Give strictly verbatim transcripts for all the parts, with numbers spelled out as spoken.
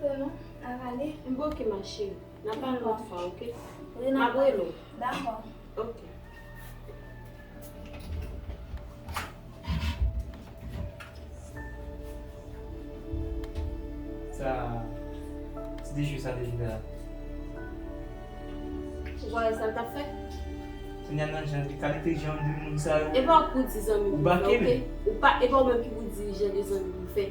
Pale non, avale. M bòke ma cheri. N a pale lòt fwa, oke? M ap rele w. Dakò. Oke. Sa, ti dechire sa te vin fè la. Ou pa wè sa l t ap fè? Sonia nan jan, kalite jan de moun sa yo. E pa ou k pou di zanmi pou fè, oke? Ou pa, e pa ou menm ki pou di jan de zanmi pou fè.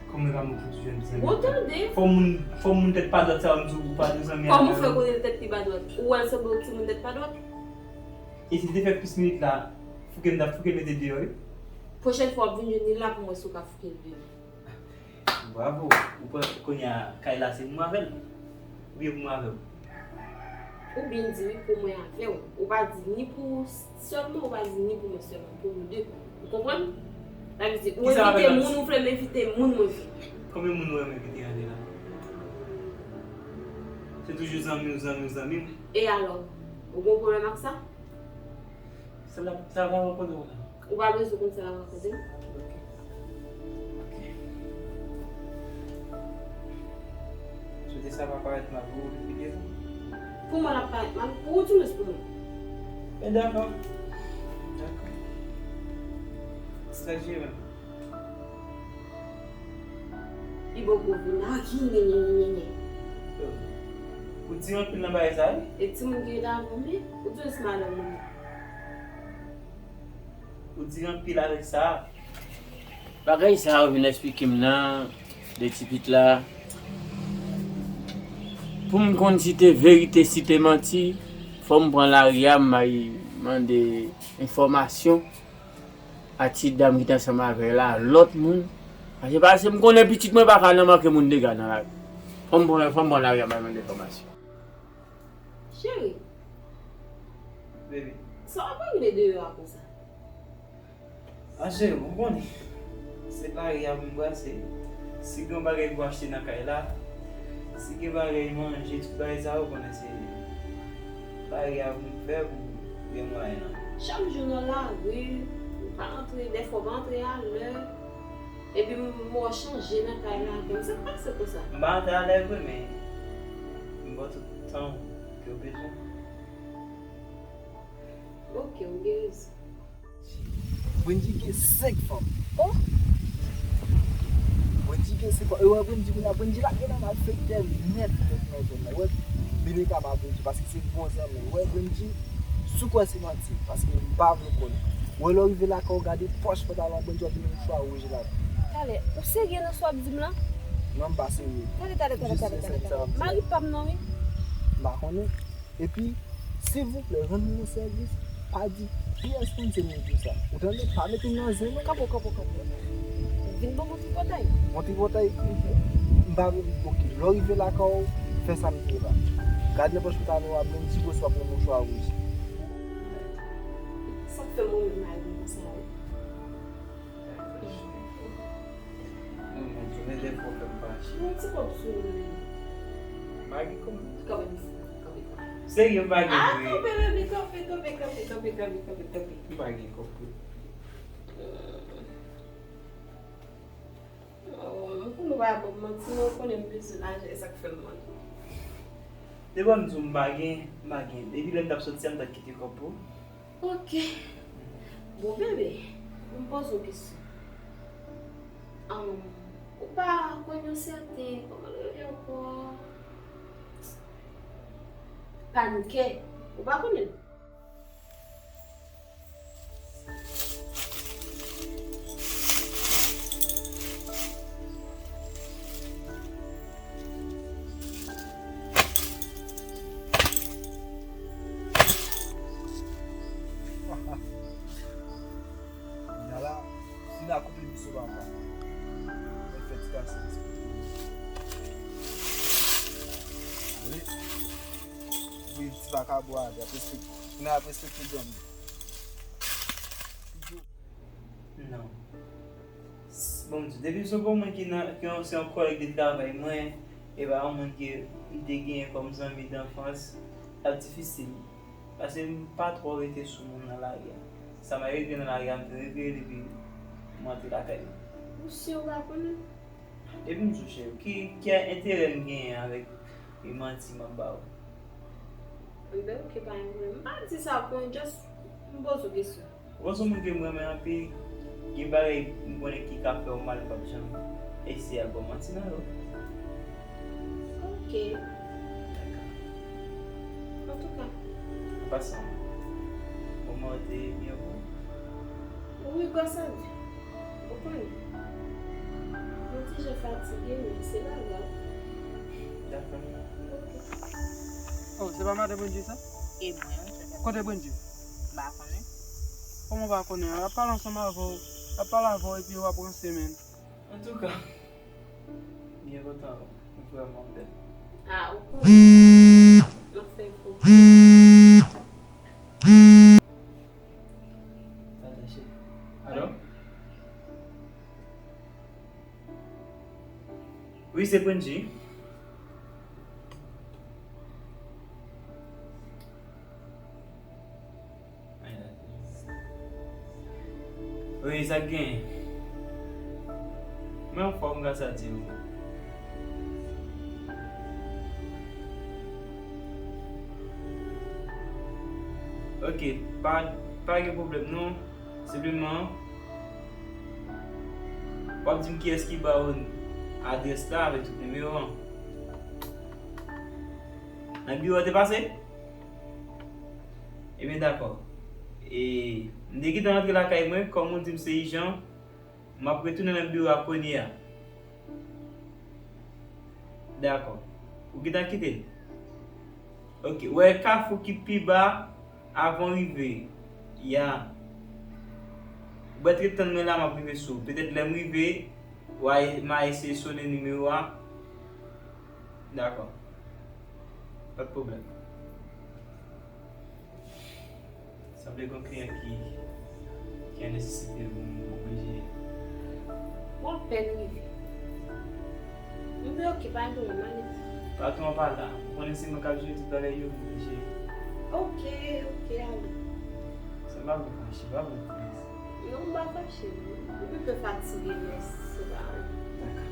Kòman e pa mwen pou di jan de zanmi pou fè? Ou tande? Fò moun, fò moun tèt pa dwat sa yo, m di w pa de zanmi avè yo. Kòman ou fè konnen tèt li pa dwat? Ou wè l sanble yon timoun tèt pa dwat? E si l te fè plis minit la, fouke m t ap fouke l mete deyò, wi. Pwochèn fwa w ap vin jwenn li la pou m wè si w ka fouke l deyò. Bravo. Ou pran kounye a, kay la se mwen avè l. Oubyen pou mwen avè w? Ou byen di wi, pou mwen avè w. Ou pa di ni pou ou sèlman, ou pa di ni pou mwen sèlman, pou nou de. Ou konprann? Sa vle di, ou envite moun ou vle, m envite moun mwen vle. Konbyen moun ou renmen ki te antre la? Se toujou zanmi w, zanmi w, zanmi w. E alò? Ou gen pwoblèm ak sa? Sa la, sa va rankontre w la. Ou pa bezwen konn sa l ap rakonte m. Ok. Ok. Sou te sa pa parèt mal pou ou depi devan? Pou mwen l ap parèt mal, pou ou di mwens pou mwen. Men dakò. Dakò. Sa jere m. Li bò kou vin ak nyenyenyenyenyen. Ou di anpil nan bagay sa wi. E timoun ki rete avè w, men ou di mwens madanm ou. Ou di anpil avèk sa. Bagay sa yo vin eksplike m nan, de ti pit la. Pou m konn si te verite, si te manti, fò m pran lari a, m al mande enfòmasyon a ti dam ki te ansanm avè l la, lòt moun. Paske, paske m konnen pitit mwen pa ka nan manke moun dega nan lari. Fò m pran, fò m pran lari a, m al mande enfòmasyon. Cheri. Baby. Sa w ap regle deyò a konsa? A cheri, ou konnen. Se lari a pou m brase. Si gen yon bagay pou achte nan kay la, si gen bagay manje, tout bagay sa yo, ou konnen se lari a pou m fè pou m gen mwayen nan. Chak jou nan lari, ou pa antre, dèfwa w pa antre alè. Epi m wè w chanje nan kay la avè m. Sa k pase konsa? M pa antre alè vre, men m ba w tout tan ke w bezwen. Ok, ou gen rezon. Brendy gen senk fanm. Oh! Brendy gen senk fanm. E wè Brendy kounye a, Brendy lage nan malfektè nèt, nèt nan zòn nan. Wè, Bebe ka ba Brendy, paske se bon zanmi. Wè Brendy, si w kwè se manti, paske m pa vle konnen. Wè lè w rive lakay w, gade pòch pantalon Brendy, w ap jwenn yon mouchwa wouj ladan. Talè, ou serye nan sa w ap di m lan? Non, m pa serye. Talè, talè, talè, talè, talè, talè. Mari pa m nan, wi. M pa konnen. Epi, silvouplè, rann mwen yon sèvis, pa di pyès moun se mwen ki di sa. Ou tande? Pa mete m nan zen, non. Kanpe, kanpe, kanpe. Vin ban m yon tripotay. Yon tripotay? M pa vle, ok. Lè w rive lakay w, fè sa m di w la. Gade nan pòch pantalon w, ap jwenn ti gwo swap yon mouchwa wouj. Sa k fè mwen menm mal vin konsa, wi? Mwen, mwen tounen defo fè m fache. Yon ti kòb sou li. M pa gen kòb. Kanpe, kanpe, kanpe. Serye, m pa gen vre. Ah, kanpe, bebe, kanpe, kanpe. M pa gen kòb vre. Oh, mwen konnen w pa ban m manti, non, ou konnen m bezwen lajan, e sa k fè m mande. Depi m di w m pa gen, m pa gen. Depi lè m t ap soti a, m t ap kite kòb pou ou. Ok. Bon, bebe, m poze w kesyon. Ahn, ou pa konn yon sèten, kòman l rele ankò? Panikè. Ou pa konnen l? Kounye a la, fin a koupe miso papa. Mwen fè ti kase. Ale. Voye ti vakabon a, ap respekte. Kounye a ap respekte djòm li. Non. S-, bon, m di, depi se yon moun ki nan, ki yon, se yon kòlèg de travay mwen, e pa yon moun ke m te genyen kòm zanmi danfans, l ap difisil. Paske m pa twò rete sou moun nan lari a. Sa m rive nan lari a, m te regrete depi m antre lakay mwen. Ou si ou pa konnen? Depi m sou chè, ki, ki enterè m genyen avèk manti m ap ba w? Enben, oke, pa gen pwoblèm. M pa di sa pou yon, just m poze w kesyon. Ou se yon moun ke m renmen anpil, gen bagay m konnen ki ka fè w mal, m p ap janm eseye al ba w manti nan yo. Oke. Dakò. Antouka. An pasan, kòman w te byen vre? Wi, gras a Dye. Ou konnen. Mwen ti jan fatige, men se pa grav. Dakò. Oke. Oh, se pa madan Bondye sa? E mwen, wi, se mwen. Kote Bondye? M pa konnen. Kòman w pa konnen? L ap pale ansanm avè w, l ap pale avè w epi w ap ranse, menn. Antouka, m byen kontan, wi. M vrèman bèl. Ah, ou konnen. M ap fè fo. Sa tache. Alo? Wi, se Bondye. Wi, sa k genyen? Mwen anfòm, gras a Dye, wi. Oke, pa, pa gen pwoblèm non. Senpleman, w ap di m kiyès ki ba w adrès la avèk tout nimewo an. Nan biwo a te pase? Ebyen, dakò. E, m te gentan rantre lakay mwen, kòm ou di m se ijan, m ap retounen nan biwo a kounye a. Dakò. Ou gentan kite l? Oke. Ou wè kafou ki pi ba avan w rive? Ya. Ou mèt ret tann mwen la, m ap rive sou ou. Petèt lè m rive, w a, m a eseye sone nimewo a. Dakò. Pa t pwoblèm. Sanble gen yon kliyan ki, ki an nesesite pou m oblije. Ou apèn rive. M vle oke, pa gen pwoblèm, ale. Patwon an pa la. Ou konnen se mwen k ap jere tout bagay yo, m oblije. Oke, oke, ale. Sa pa vle fache, pa vle tris. Non, m pa fache, non. M pito fatige, men se pa. Dakò.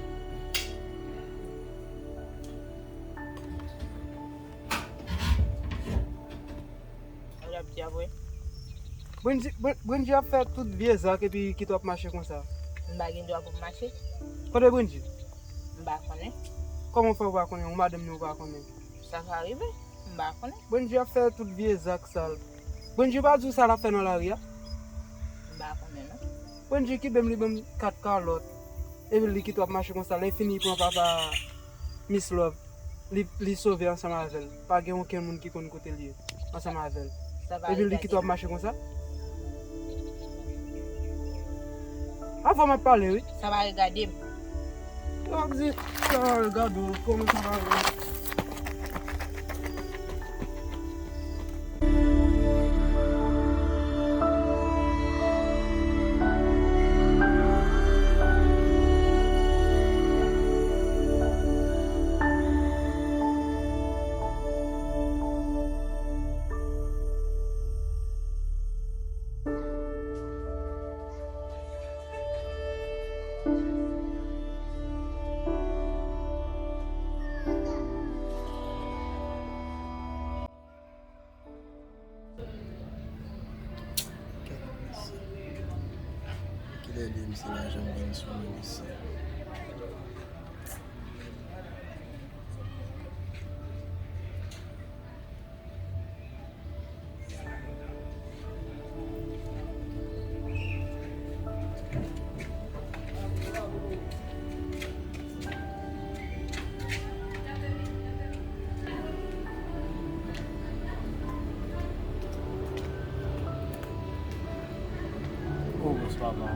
Sa w ap di a vre? Bondye, Bon-, Bondye ap fè tout vye zak epi kite w ap mache konsa. M pa gen dwa pou m mache. Kote Bondye? M pa konnen. Kòman w fè w pa konnen? Ou madanm li ou pa konnen? Sa ka rive. M pa konnen. Bondye ap fè tout vye zak sal. Bondye pa di w sa l ap fè nan lari a? M pa konnen non. Bondye kenbe m, li ban m kat kalòt. Epi li kite w ap mache konsa. Lè fini, li pran papa Miss Love. Li, li sove ansanm avè l. Pa gen okenn moun ki konn kote l ye ansanm avè l. Epi li kite w ap mache konsa. Avè w m ap pale, wi. Sa pa regade m. Yo ap di, sa pa regade w, kòman sa pa regade w? Kilè li ye, misye pa janm vin sou mwen, mesye. Oh, bòs papa.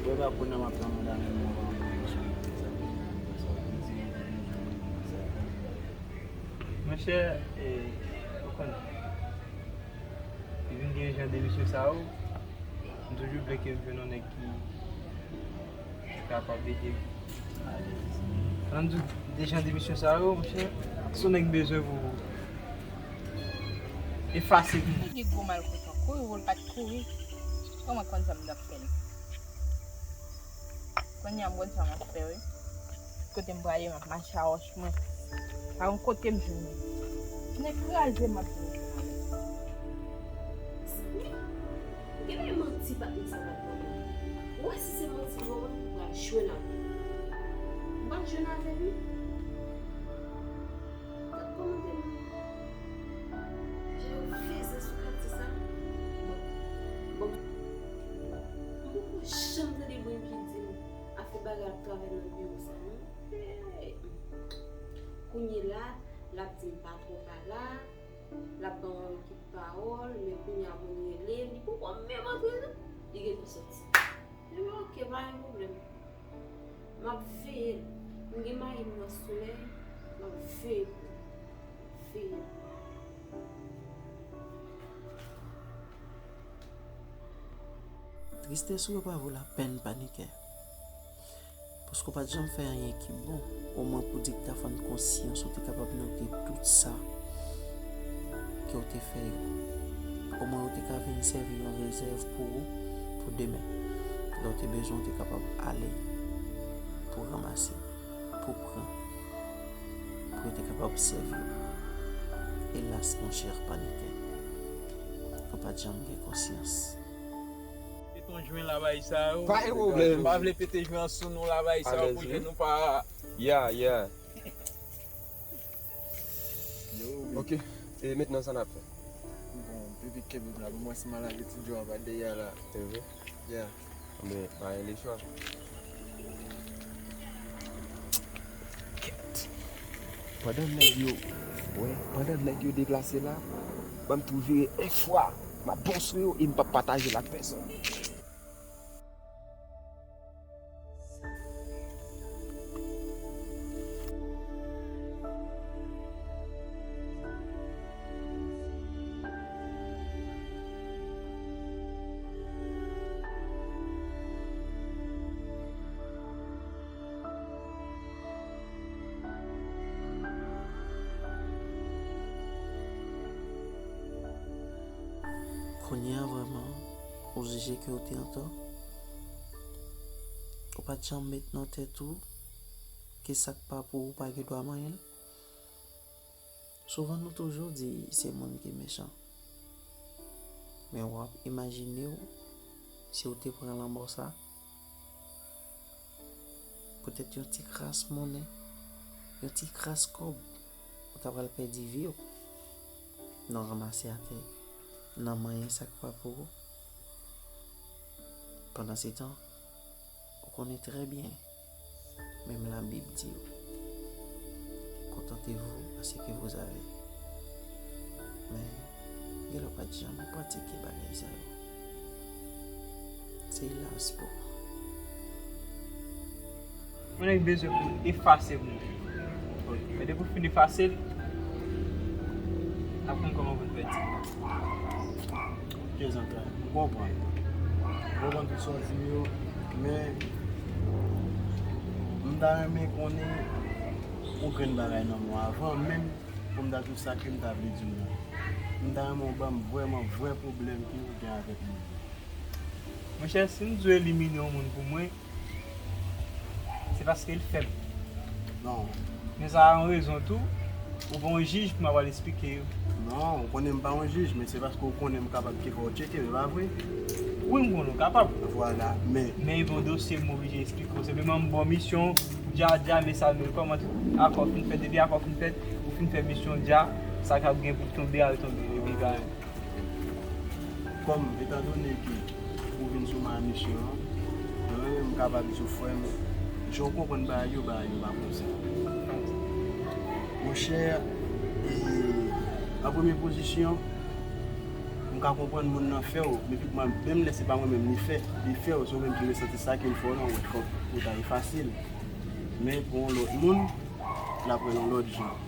Bwè pa konnen m ap tann ou la menm mwen pa antre sou sa. Monchè, e, ou konnen. Li vin gen jan de misyon sa yo, m toujou vle ke m jwenn yon nèg ki, ki kapab ede m. Alèz. Ann di w, de jan de misyon sa yo, monchè, se yon nèg m bezwen pou efase pou mwen. Li gwo malfrèt an kouri, ou l pa t kouri. Kòman konn sa m t ap fè l? Kounye a m konn sa m ap fè, wi. Kote m prale, m ap mache a wòch mwen. Pa yon kote m jwenn li. Vin kraze m ap di w. Genlè manti patnè sa pral ban mwen. Ou wè si se manti li ban mwen, m pral jwenn avè l. M pral jwenn avè l, wi. Gad kòman te mwen. Jan yo feze sou katye sa. Bon. Bon. M poko janm tande moun ki di m afè bagay ap travay nan biwo sa, non. Hey. Kounye la, l ap di m pa twò pala, l ap ban m yon ekip pawòl, men kounye a pou m rele l, li poko menm antre non. Li gentan sòti. Li di, "Ok, pa gen pwoblèm." M ap veye l. M gen mayi m nan solèy, m ap veye l pou li. M ap veye l. Tristès ou yo pa vo lapèn, Panikè. Paske w pa t janm fè anyen ki bon. Omwen pou diktafòn konsyans ou te kapab note tout sa ke w te fè yo. Omwen yo te ka vin sèvi yon rezèv pou ou, pou demen. Lè w te bezwen, w te kapab ale pou ranmase, pou pran, pou yo te kapab sèvi w. Elas, monchè, Panikè, ou pa t janm gen konsyans. Pete yon jwen la bay sa yo. Pa gen pwoblèm. M pa vle pete jwen an sou nou la bay sa yo pou jwenn nou pa. Yeah, yeah. Ok. E mentnan sa n ap fè? Bon, depi kenbe la, pou mwen si m al lage ti djòl pa dèyè la. Se vre? Yeah. Men, pa gen lechwa. Pandan nèg yo, wè, pandan nèg yo deplase la, ban m tou vire yon fwa, m ap bon sou yo e m p ap pataje l ak pèsonn. Kounye a vrèman, ou jije ke w te antò? Ou pa t janm met nan tèt ou ke sa k pa pou ou pa gen dwa manyen l? Souvan nou toujou di se moun ki mechan. Men w ap imajine w si w te pran lanmò sa? Poutèt yon ti kras monnen, yon ti kras kòb, ou ta pral pèdi vi w nan ranmase atè, nan manyen sa k pa pou ou. Pandansetan, ou konnen trè byen, menm Labib di w, contentez-vous à ce que vous avez. Men, gen lè w pa t janm pratike bagay sa yo. Se elas pou ou. Yon nèg bezwen pou efase moun. Men depi w fin efase l, n ap konn kòman pou n pèdi. Ok, zantray, m konprann. M konprann tout sa w di m yo, men m ta renmen konnen yon grenn bagay nan mwen avan menm pou m ta di w sa ke m ta vle di w nan. M ta renmen w ban m vrèman vrè pwoblèm ke w gen avèk moun. Monchè, si m di w elimine yon moun pou mwen, se paske l fèb. Non. Men sa a yon rezon tou, ou pa yon jij pou m ap al esplike yo. Non, ou konnen m pa yon jij, men se paske ou konnen m kapab ki fè w tcheke, men pa vre? Wi, m konnen w kapab. Vwala, men. Men e pa yon dosye m oblije esplike w. Senpleman m ba w misyon, dja, dja, men sa, men kòman akò fin fèt, depi akò fin fèt, ou fin fè misyon, dja, sa k ap gen pou tonbe a, l tonbe, epi pa. Kòm, etandone ke ou vin sou mwen a misyon an, mwen menm m kapab di w, frè m, jan w konprann bagay yo, bagay yo pa konsa. Monchè, e, an premye pozisyon, m ka konprann moun nan fè w, men menm lè se pa mwen menm li fè, li fè w, se ou menm ki resante sa ke l fè w lan, ou wè fòk ou ta efase l. Men pou yon lòt moun, l ap wè l yon lòt jan.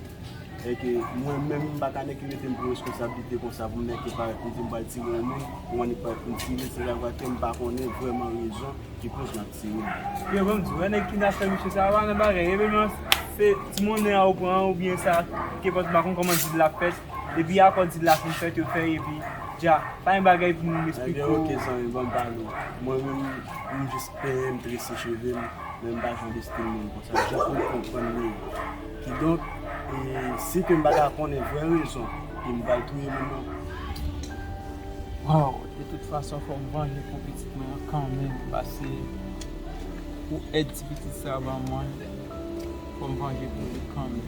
E ke mwen menm, m pa ka nèk rete m pran reskonsablite konsa pou m nèk parèt pou m di m pral tire yon moun, pou m annik parèt pou m tire, se la vre ke m pa konnen vrèman rezon ki koz m ap tire. Yo, ban m di w, wè nèg ki nan fè misye sa a, pa nan bagay, epi non, se ti monnen an ou pran, oubyen sa, kenpòt, m pa konn kòman dil la fèt, epi akò dil la fin fèt, yo fè, epi Ja, pa gen bagay pou m eksplike w. Ebyen, oke, zanmi, ban m pale w. Mwen menm, m jis penyen, m trese cheve m, men m pa janm de stil moun konsa. Jan pou w konprann li ye. Kidonk, e, si ke m pa ta konnen vrè rezon ke m pral touye moun nan. Waw, de tout fason, fò m vanje pou pitit mwen an kanmenm, paske pou èd ti pitit sa a ban mwen, fò m vanje pou li kanmenm.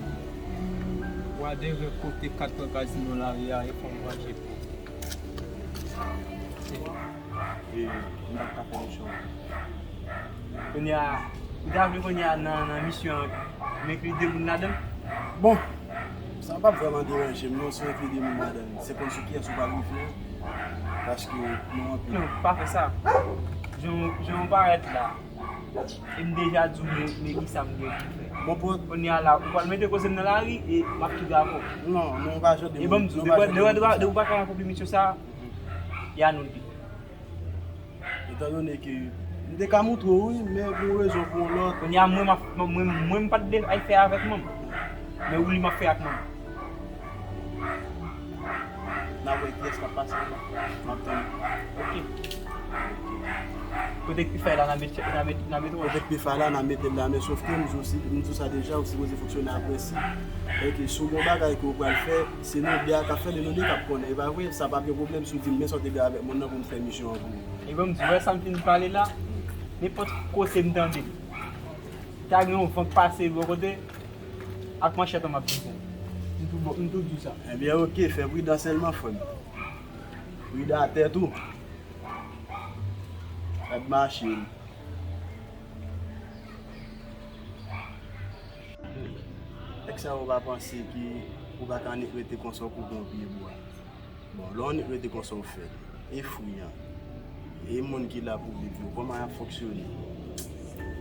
Whatever kote kat pran kazino lari a ye, fò m vanje pou li. E, m pa t ka fè yon chòt. Kounye a, ou ta vle kounye a nan, nan misyon an, m enkli de moun ladan l? Bon, sa p ap vrèman deranje m non, si w enkli de moun ladan l. Se konn sou kiyès ou pral rive, paske nou anpil. Non, pa fè sa. Jan, jan w parèt la, e m deja di w men, men kisa m gen pou fè. Bon, pou kounye a la, ou pral mete koze m nan lari e m ap tou dakò. Non, non, pa jodi. E ban m di w, depi w pa ka akonpli misyon sa a, e a nou l ye. Etandone ke m te ka moutre w, wi, men pou yon rezon pou yon lòt. Kounye a, mwen, m ap, mwen, mwen, mwen, m pa t vle al fè avèk manm. Men ou li m ap fè ak manm. N ap wè kiyès k ap pase anba. M ap tann. Oke. Kote k pi fay la, n a met, n a met, n a met wòch. Kote k pi fay la, n a mete l la, men sòf ke m di w si, m di w sa deja, ou sipoze fonksyone a prensip. Oke, si w gen yon bagay ke w pral fè, se nou de a k ap fè l, e nou de k ap konnen, e pa vre? Sa p ap gen pwoblèm si w di m, men sa w te gen avèk moun nan pou m fè misyon an pou ou. E ban m di w, wè sa m fin pale la, nenpòt kote m tande l, ta gen yon van k pase bò kote, ak manchèt an m ap bezwen. M tou, m tou di w sa. Ebyen, oke, fè pridan sèlman, frè m. Pridan a tèt ou. Gad mache. Nèg sa yo pa panse ke ou pa ka annik rete konsa ou koupe yon pye bwa. Bon, lè w annik rete konsa ou fè l. E fwi an. E moun ki la pou viv yo, kòman y ap fonksyone?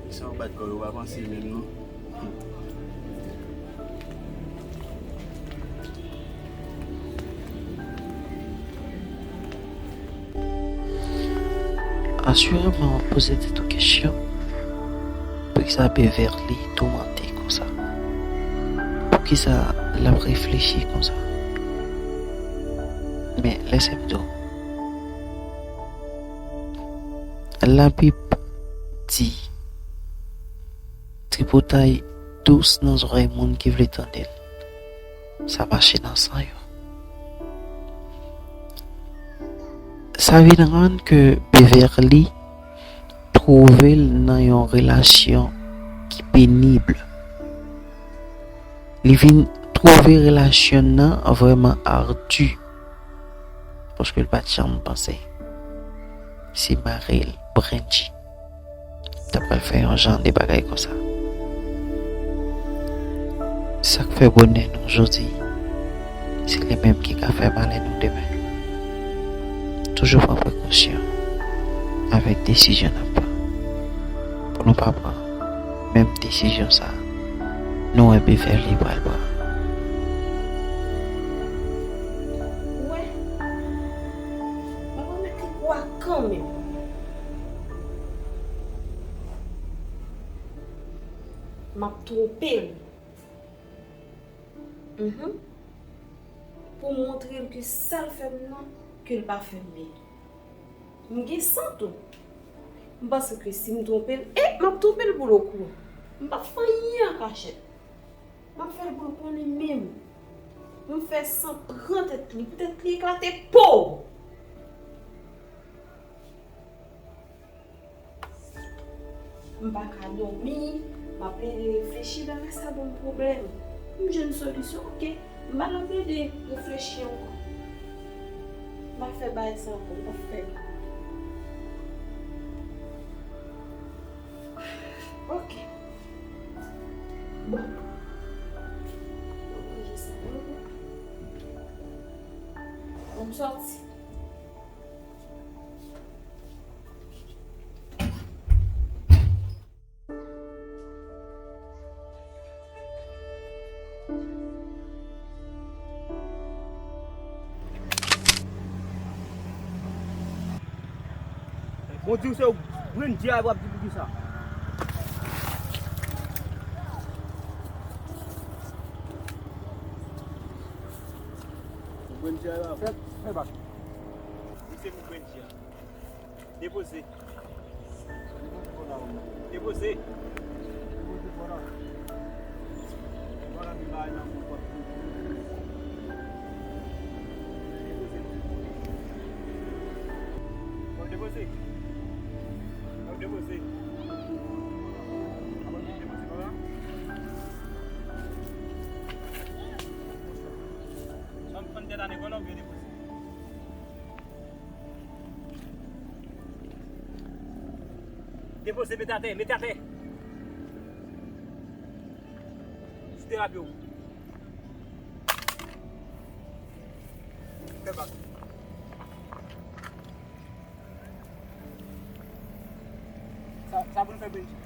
Nèg sa yo bat kò yo, pa panse menm non. Asireman, w ap poze tèt ou kesyon, poukisa Beverly toumante konsa? Poukisa l ap reflechi konsa? Men, lèse m di w, Labib di, tripotay dous nan zòrèy moun ki vle tande l. Sa mache nan san yo. Sa vin rann ke Beverly twouve l nan yon relasyon ki penib. Li vin twouve relasyon nan vrèman ardi. Paske l pa t janm panse si mari l, Brendy, ta pral fè yon jan de bagay konsa. Sa k fè bonè nou jodi, se li menm ki ka fè malè nou demen. Toujou pran prekosyon avèk desizyon n ap pran, pou nou pa pran menm desizyon sa a nou wè Beverly pral pran. Ou wè, m ap remèt li pou a kanmenm. M ap twonpe l. Mhm. Pou montre l ke sa l fè m nan, ke l pa fè m byen. M gen san tou. M panse ke si m twonpe l, e m ap twonpe l pou lo kou. M p ap fè anyen an kachèt. M ap fè l pou l konnen menm. M fè san pran tèt li, pou tèt li eklate po! M pa ka dòmi, m ap plede reflechi, bagay sa ban m pwoblèm. M jwenn solisyon, oke. M pa nan plede reflechi ankò. M pa fè bagay sa ankò, m pa fè. Oke. Bon. Mwen ranje sa yo. Bon, m sòti. Bon, di w se w grenn dyab w ap di poukisa. Ou grenn dyab la. Fè, fè bak. Se pou Benji a. Depoze. Depoze. Depoze. Bon, depoze. Bon, depoze. Bon, depoze, papa. Fann, fann tèt ane, bon, non, byen depoze. Depoze, mete atè, mete atè. Sou terapi w. Fè bak. Sa, sa pou n fè Benji.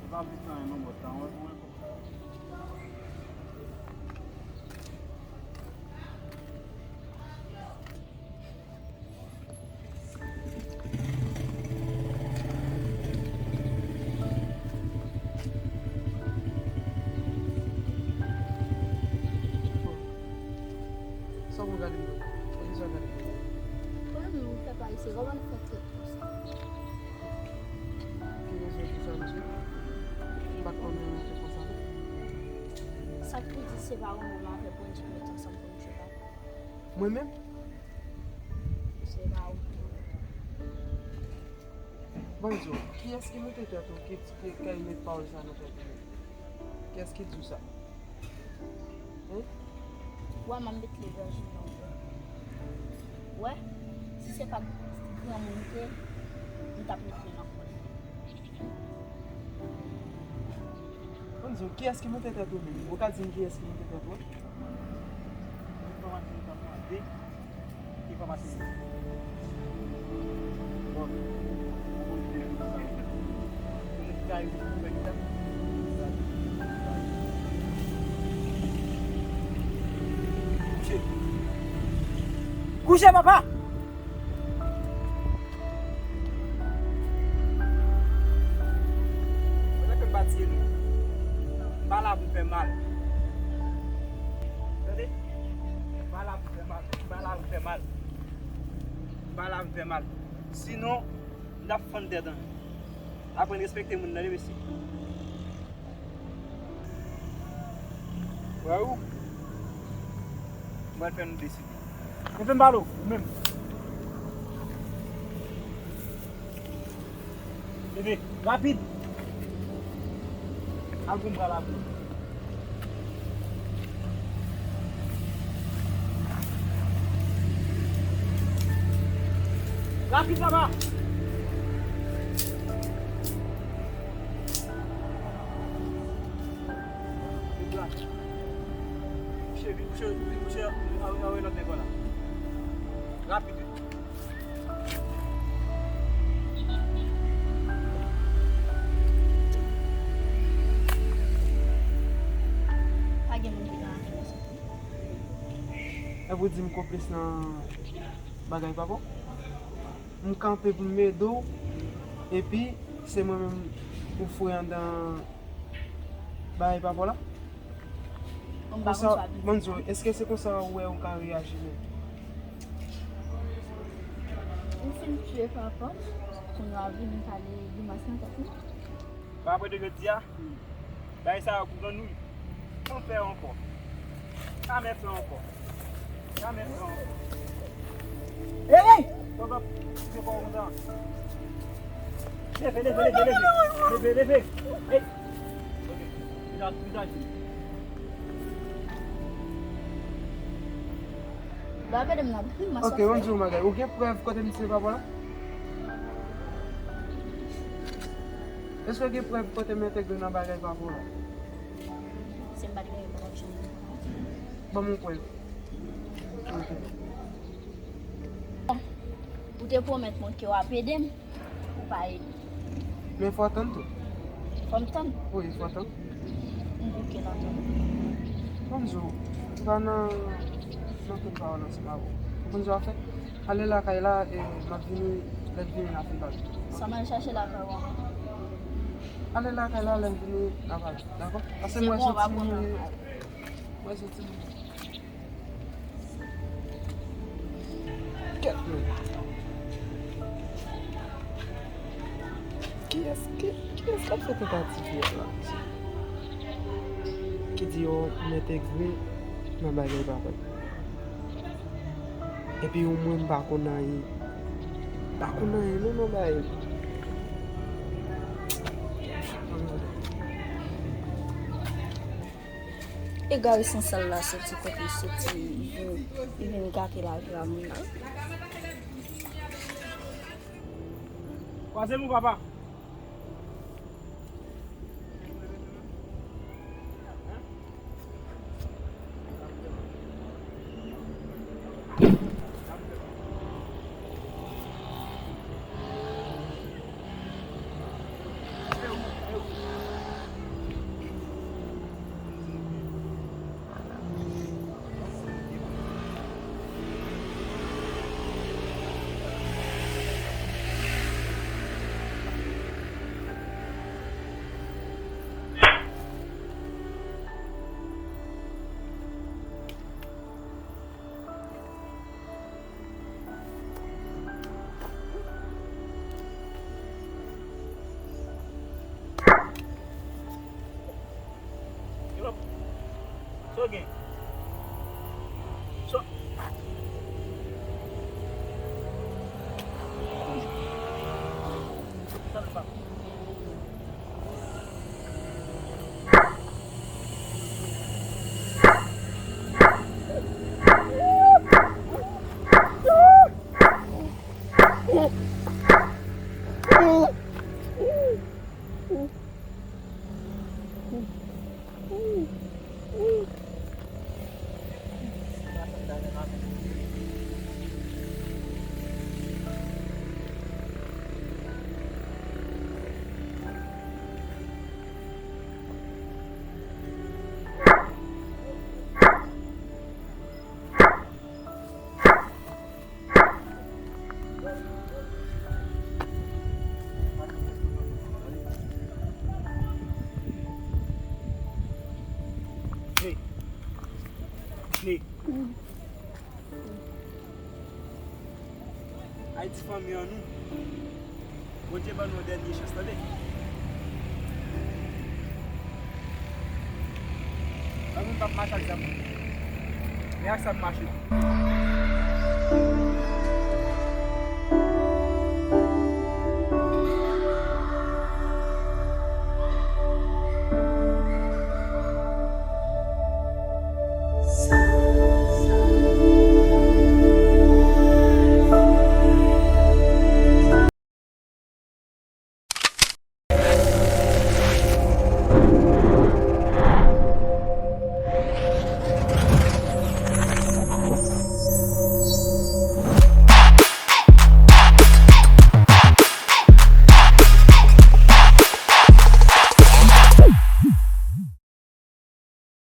Ou pa vle fè anyen non, bòs la. Sa w gade m? Poukisa w gade m? Kòman nou fè pa isi? Kòman nou fè tèt konsa? Ki rezon pou sa, mesye? M pa t konnen nou te konsa, non. Sa k pou di se pa ou menm avèk Wendy ki mete ansanm pou nou jwe bal? Mwen menm? Se pa ou. Ban m di w, kiyès ki monte tèt ou, ki, ki, ki met pawòl sa nan tèt ou? Kiyès ki di w sa? Hein? Wè, m ap met li nan jou nan. Wè, si se pa t granmoun ke, m t ap met li nan kò l. Ban m di w, kiyès ki monte tèt ou menm? Ou ka di m kiyès ki monte tèt ou? Enfòmasyon sa mande. Enfòmasyon. Bon. Kouche. Kouche, papa! Mwen pa tiye nou. M pa la pou fè mal. Tande? M pa la pou fè mal. M pa la pou fè mal. M pa la pou fè mal. Sinon, m t ap fann tèt an. Aprann respekte moun nan, wi, mesye. Wè ou? M pral fè nou deside. Enben m pale w, ou menm. Enben, rapid. Al pou m pral apre. Rapid, papa. Vin kouche, vin kouche, vin kouche, anwe, anwe lòt nèg la. Rapid. Pa gen moun ki ka antre nan sa. Epi w di m konplis nan bagay papa w? M kanpe pou m ede w, epi se mwen menm ou foure anndan bagay papa w la? Konsa, ban m di w, èske se konsa ou wè ou ka reyaji menm? M fin tiye papa, kounye a vin pale grimas nan tèt mwen. Pa apre de jodi a, bagay sa yo pou grann nou. San fè ankò. Jamè fè ankò. Jamè fè ankò. Hey! Kòkòt, se pa kontan. Leve, leve, leve, leve. Leve, leve. Hey! Ok. Vizaj, vizaj. Ba, gade m nan. Ok, ban m di w yon bagay. Ou gen prèv kote m tiye papa w la? Èske w gen prèv kote m entegre nan bagay papa w la? Si m pa t gen, m pa t ap janm. Ban m yon prèv. Ok. Ou te pwomèt mwen ke w ap ede m. Ou pa ede. Men fò w tann tou. Fò m tann? Wi, fò w tann. M bouke nan tann. Ban m di w, m pa nan, nan konn pawòl ansanm avè w. Ou konn sa w ap fè? Ale lakay la, e m ap vini, lè m vini n ap fè bagay. Sa m al chache lakay ou an? Ale lakay la, lè m vini n ap pale. Dakò? Paske m wè se yon timoun li ye. M wè se yon timoun. Kèt men. Kiyès, ki, kiyès k ap fè tantativ la? Ki di yo m entegre nan bagay papa. Epi ou mwen m pa konn anyen. M pa konn anyen non nan bagay. Egare sansal la soti kote l soti, li vin, li vin gate lavi a moun nan. Kwaze nou, papa. Yo, sa w gen? Sa, sa l pa. Hey. Hey. Ayiti fanmi an nou. Bondye ban nou yon dènye chans, tande. Yon moun p ap mache ak zam. Men ak sa m mache.